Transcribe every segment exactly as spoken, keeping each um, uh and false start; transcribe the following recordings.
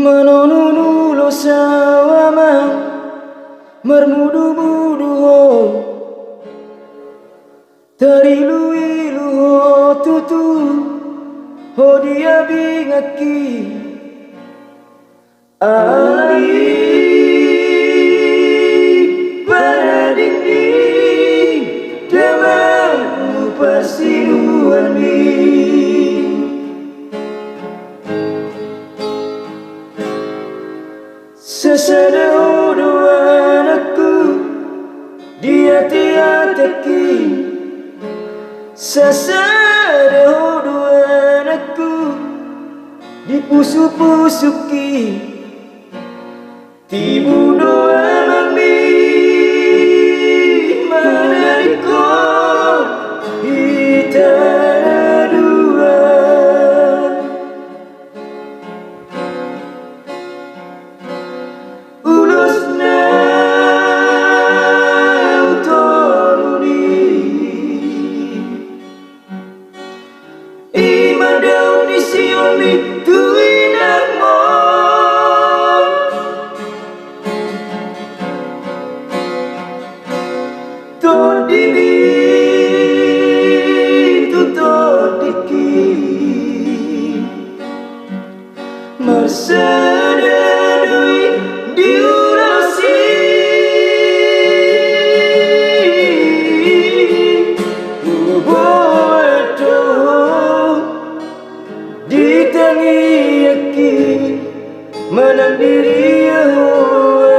Manonun ulos au amang, marmudumudu ho, tariluilu ho tutu, ho di abinganki. Alani parading ni damang parsinuanmi. Sasada ho do anakku di ateatengki, sasada ho do anakku di pusupusungki. Tibu do amangmi manadingkon hita na dua. Ulos na hutolon i, i ma daun ni siolmi tu inangmu. Tondimi tu tondingki. Marsada do i di ulos i, huboan do ho di tangiangki, manang di ria ho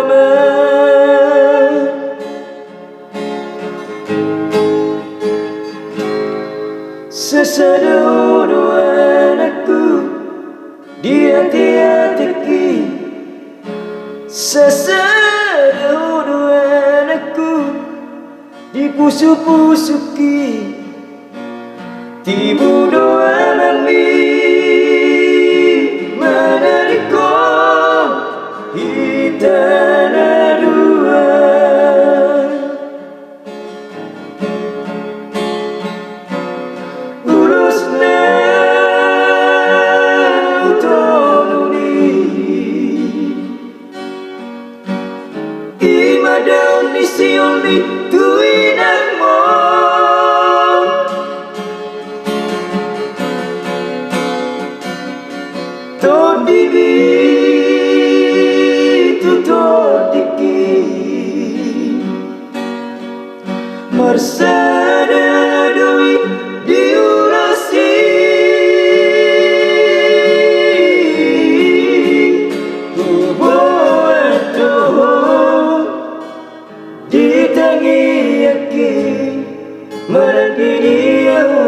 amang. Sasada ho do anakku di ateatengki, sasada ho do anakku di pusupusungki. Tibu do amangmi manadingkon hita na dua. Ulos na hutolon i, i ma daun ni siolmi tu inangmu. Tondimi tu tondingki. Marsada do i di ulos i, huboan do ho di tangiangki, manang di ria ho